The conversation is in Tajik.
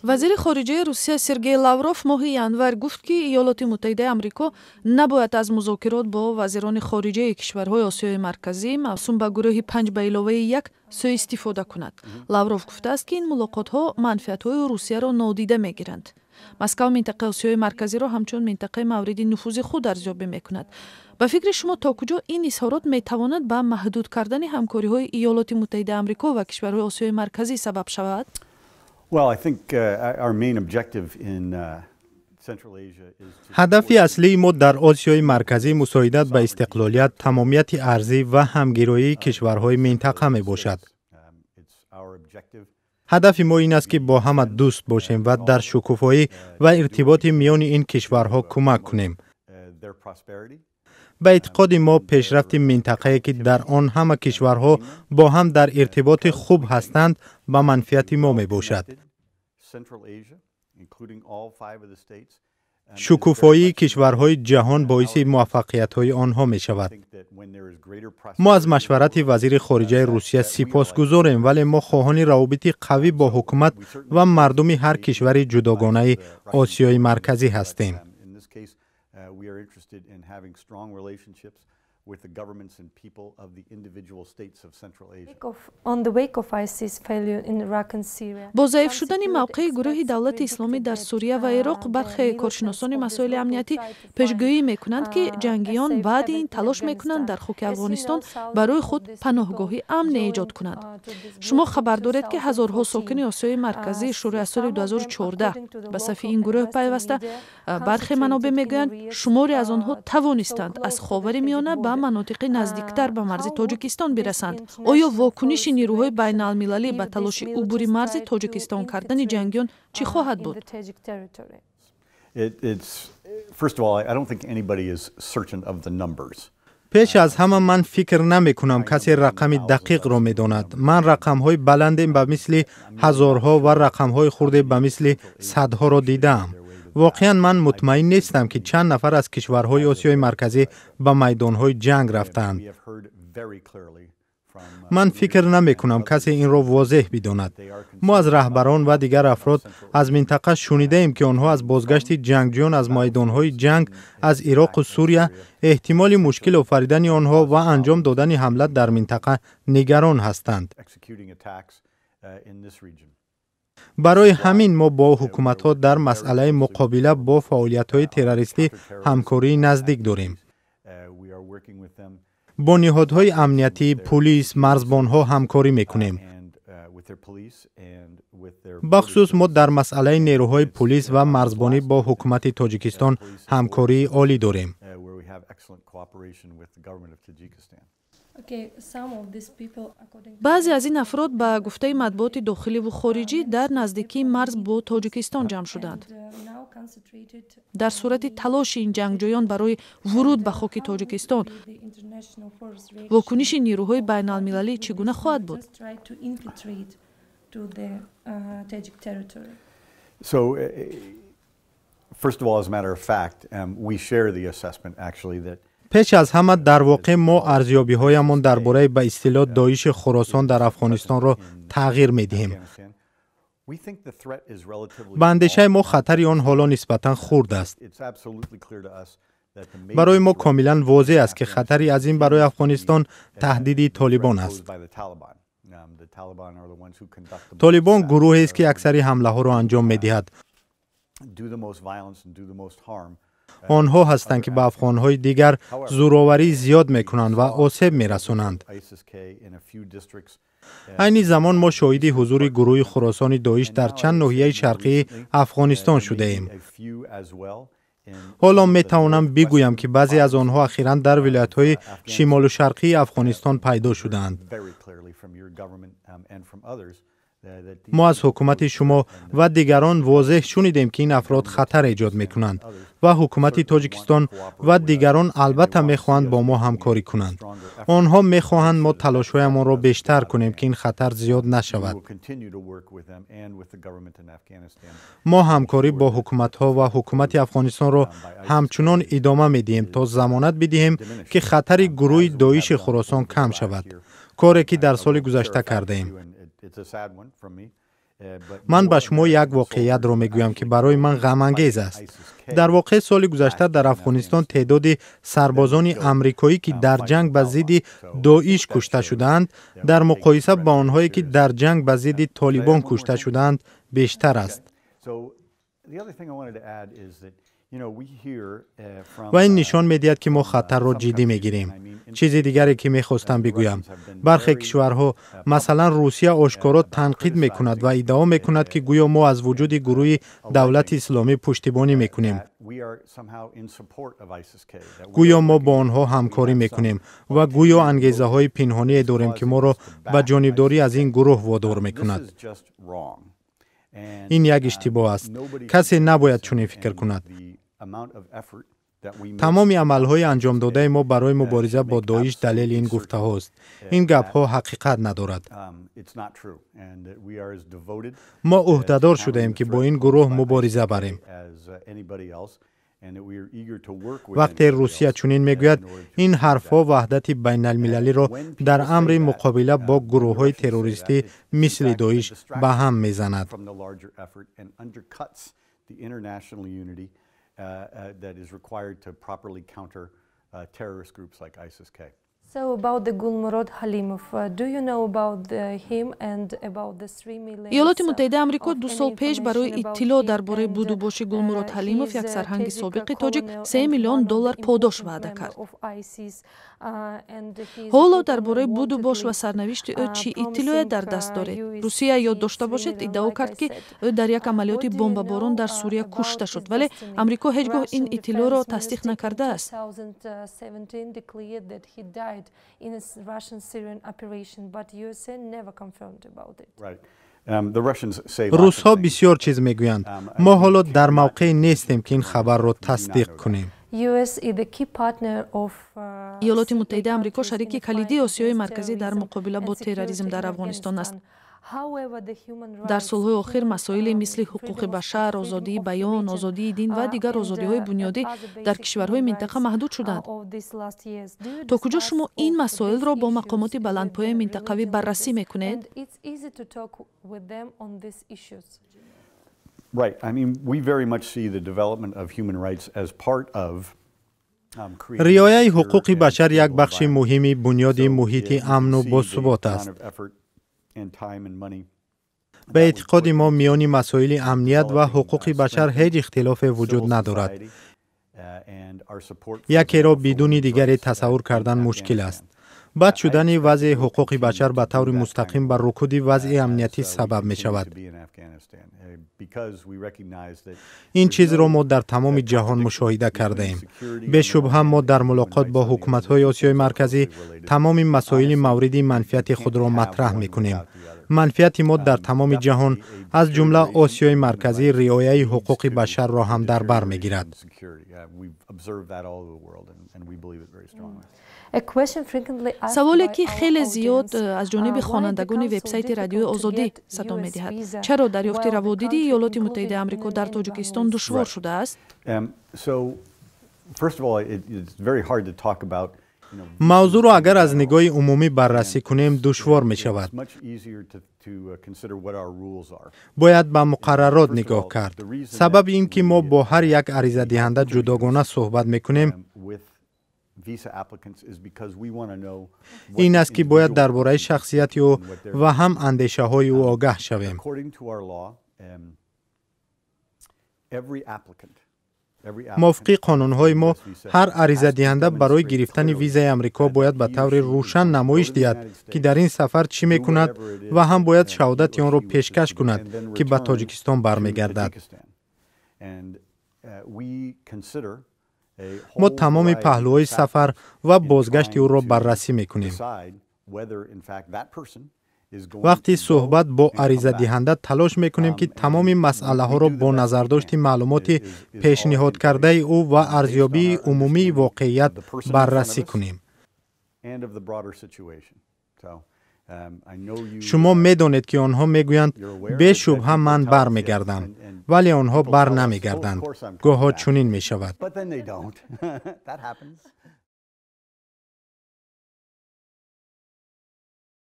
Вазири хориҷаи Русия Сергей Лавров моҳи январ гуфт, ки Иёлоти Муттаҳидаи Амрико набояд аз музокирот бо вазирони хориҷаи кишварҳои Осиёи Марказӣ, мавсум ба гурӯҳи 5+1, сӯистифода кунад. Лавров гуфтааст, ки ин мулоқотҳо манфиатҳои Русияро нодида мегиранд. Москав минтақаи Осиёи Марказиро ҳамчун минтақаи мавриди нуфузи худ арзёбӣ мекунад. Ба фикри шумо, то куҷо ин изҳорот метавонад ба маҳдуд кардани ҳамкориҳои Иёлоти Муттаҳидаи Амрико ва кишварҳои Осиёи Марказӣ сабаб шавад? Ҳадафи аслии мо дар Осиёи Марказӣ мусоидат ба истиқлолият, тамомияти арзӣ ва ҳамгироии кишварҳои минтақа мебошад. Ҳадафи мо ин аст, ки бо ҳама дӯст бошем ва дар шукуфоӣ ва иртиботи миёни ин кишварҳо кӯмак кунем. Ба эътиқоди мо, пешрафти минтақае, ки дар он ҳама кишварҳо бо ҳам дар иртиботи хуб ҳастанд, ба манфиати мо мебошад. Шукуфоии кишварҳои ҷаҳон боиси муваффақиятҳои онҳо мешавад. Мо аз машварати вазири хориҷаи Русия сипосгузорем, вале мо хоҳони равобити қавӣ бо ҳукумат ва мардуми ҳар кишвари ҷудогонаи Осиёи Марказӣ ҳастем. Бо заиф шудани мавқеи гурӯҳи Давлати Исломӣ дар Сурия ва Ироқ, бархе коршиносони масоили амниятӣ пешгӯӣ мекунанд, ки ҷангиён баъди ин талош мекунанд дар хоки Афғонистон барои худ паноҳгоҳи амне эҷод кунанд. Шумо хабар доред, ки ҳазорҳо сокини Осиёи Марказӣ шурӯъ аз соли 2014 ба сафи ин гурӯҳ пайваста. Бархе манобеъ мегӯянд, шуморе аз онҳо тавонистанд аз Ховари Миёна ба манотиқи наздиктар ба марзи Тоҷикистон бирасанд. Оё вокуниши нерӯҳои байналмилалӣ ба талоши убури марзи Тоҷикистон кардани ҷангиён чӣ хоҳад буд? Пеш аз ҳама, ман фикр намекунам касе рақами дақиқро медонад. Ман рақамҳои баланде ба мисли ҳазорҳо ва рақамҳои хурде ба мисли садҳоро дидаам. Воқеан, ман мутмаин нестам, ки чанд нафар аз кишварҳои Осиёи Марказӣ ба майдонҳои ҷанг рафтаанд. Ман фикр намекунам касе инро возеҳ бидонад. Мо аз раҳбарон ва дигар афрод аз минтақа шунидаем, ки онҳо аз бозгашти ҷангҷӯён аз майдонҳои ҷанг аз Ироқу Сурия, эҳтимоли мушкил офаридани онҳо ва анҷом додани ҳамла дар минтақа нигарон ҳастанд. Барои ҳамин мо бо ҳукуматҳо дар масъалаи муқобила бо фаъолиятҳои террористӣ ҳамкории наздик дорем. Бо ниҳодҳои амниятӣ, пулис, марзбонҳо ҳамкорӣ мекунем. Бахусус мо дар масъалаи нерӯҳои пулис ва марзбонӣ бо ҳукумати Тоҷикистон ҳамкории олӣ дорем. Баъзе аз ин афрод, ба гуфтаи матбуоти дохиливу хориҷӣ, дар наздикии марз бо Тоҷикистон ҷамъ шуданд. Дар сурати талоши ин ҷангҷӯён барои вуруд ба хоки Тоҷикистон, вокуниши нерӯҳои байналмилалӣ чӣ гуна хоҳад буд? Пеш аз ҳама, дар воқеъ мо арзёбиҳоямон дар бораи ба истилоҳ Доиши Хуросон дар Афғонистонро тағйир медиҳем. Ба андешаи мо, хатари он ҳоло нисбатан хурд аст. Барои мо комилан возеҳ аст, ки хатари азим барои Афғонистон таҳдиди Толибон аст. Толибон гурӯҳест, ки аксари ҳамлаҳоро анҷом медиҳад. Онҳо ҳастанд, ки ба афғонҳои дигар зӯроварӣ зиёд мекунанд ва осеб мерасонанд. Айни замон мо шоҳиди ҳузури гурӯҳи Хуросони Доиш дар чанд ноҳияи шарқии Афғонистон шудаем. Ҳоло метавонам бигӯям, ки баъзе аз онҳо ахиран дар вилоятҳои шимолу шарқии Афғонистон пайдо шудаанд. Мо аз ҳукумати шумо ва дигарон возеҳ шунидем, ки ин афрод хатар эҷод мекунанд ва ҳукумати Тоҷикистон ва дигарон албатта мехоҳанд бо мо ҳамкорӣ кунанд. Онҳо мехоҳанд мо талошҳоямонро бештар кунем, ки ин хатар зиёд нашавад. Мо ҳамкорӣ бо ҳукуматҳо ва ҳукумати Афғонистонро ҳамчунон идома медиҳем, то замонат бидиҳем, ки хатари гурӯҳи Доиши Хуросон кам шавад, коре ки дар соли гузашта кардаем. Ман ба шумо як воқеиятро мегӯям, ки барои ман ғамангез аст. Дар воқеъ, соли гузашта дар Афғонистон теъдоди сарбозони амрикоӣ, ки дар ҷанг ба зидди Доиш кушта шудаанд, дар муқоиса ба онҳое, ки дар ҷанг ба зидди Толибон кушта шудаанд, бештар аст. Ва ин нишон медиҳад, ки мо хатарро ҷиддӣ мегирем. Чизи дигаре, ки мехостам бигӯям: бархе кишварҳо, масалан Русия, ошкоро танқид мекунад ва иддао мекунад, ки гӯё мо аз вуҷуди гурӯҳи Давлати Исломӣ пуштибонӣ мекунем, гӯё мо бо онҳо ҳамкорӣ мекунем ва гӯё ангезаҳои пинҳоние дорем, ки моро ба ҷонибдорӣ аз ин гурӯҳ водор мекунад. Ин як иштибоҳ аст. Касе набояд чунин фикр кунад. Тамоми амалҳои анҷомдодаи мо барои мубориза бо Доиш далели ин гуфтаҳост. Ин гапҳо ҳақиқат надорад. Мо ӯҳдадор шудаем, ки бо ин гурӯҳ мубориза барем. Вақте Русия чунин мегӯяд, ин ҳарфҳо ваҳдати байналмилалиро дар амри муқобила бо гурӯҳҳои террористӣ мисли Доиш ба ҳам мезанад. Иёлоти Муттаҳидаи Амрико 2 сол пеш барои иттилоъ дар бораи будубоши Гулмурод Ҳалимов, як сарҳанги собиқи тоҷик, 3 миллион доллар подош ваъда кард. Ҳоло дар бораи будубош ва сарнавишти ӯ чӣ иттилоъе дар даст доред? Русия, ёд дошта бошед, иддао кард, ки ӯ дар як амалиёти бомбаборон дар Сурия кушта шуд, вале Амрико ҳеҷ гоҳ ин иттилоъро тасдиқ накардааст. Русҳо бисёр чиз мегӯянд. Мо ҳоло дар мавқеъе нестем, ки ин хабарро тасдиқ кунем. Иёлоти Муттаҳидаи Амрико шарики калидии Осиёи Марказӣ дар муқобила бо терроризм дар Афғонистон аст. Дар солҳои охир масоиле мисли ҳуқуқи башар, озодии баён, озодии дин ва дигар озодиҳои бунёдӣ дар кишварҳои минтақа маҳдуд шуданд. То куҷо шумо ин масоилро бо мақомоти баландпояи минтақавӣ баррасӣ мекунед? Риояи ҳуқуқи башар як бахши муҳими бунёди муҳити амну босубот аст. Ба эътиқоди мо, миёни масоили амният ва ҳуқуқи башар ҳеҷ ихтилофе вуҷуд надорад. Якеро бидуни дигаре тасаввур кардан мушкил аст. Бад шудани вазъи ҳуқуқи башар ба таври мустақим ба рукуди вазъи амниятӣ сабаб мешавад. Ин чизро мо дар тамоми ҷаҳон мушоҳида кардаем. Бешубҳа, мо дар мулоқот бо ҳукуматҳои Осиёи Марказӣ тамоми масоили мавриди манфиати худро матраҳ мекунем. Манфиати мо дар тамоми ҷаҳон, аз ҷумла Осиёи Марказӣ, риояи ҳуқуқи башарро ҳам дар бар мегирад. Саволе, ки хеле зиёд аз ҷониби хонандагони вебсайти Радиои Озодӣ садо медиҳад: чаро дарёфти раводиди Иёлоти Муттаҳидаи Амрико дар Тоҷикистон душвор шудааст? Мавзӯъро агар аз нигоҳи умумӣ баррасӣ кунем, душвор мешавад. Бояд ба муқаррарот нигоҳ кард. Сабаби ин ки мо бо ҳар як аризадиҳанда ҷудогона суҳбат мекунем, ин аст, ки бояд дар бораи шахсияти ӯ ва ҳам андешаҳои ӯ огаҳ шавем. Мувофиқи қонунҳои мо, ҳар аризадиҳанда барои гирифтани визаи Амрико бояд ба таври рӯшан намоиш диҳад, ки дар ин сафар чӣ мекунад, ва ҳам бояд шаҳодати онро пешкаш кунад, ки ба Тоҷикистон бармегардад. Мо тамоми паҳлӯҳои сафар ва бозгашти ӯро баррасӣ мекунем. Вақти суҳбат бо аризадиҳанда талош мекунем, ки тамоми масъалаҳоро бо назардошти маълумоти пешниҳодкардаи ӯ ва арзёбии умумии воқеият баррасӣ кунем. Шумо медонед, ки онҳо мегӯянд: «Бешубҳа, ман бармегардам», вале онҳо бар намегарданд. Гоҳо чунин мешавад.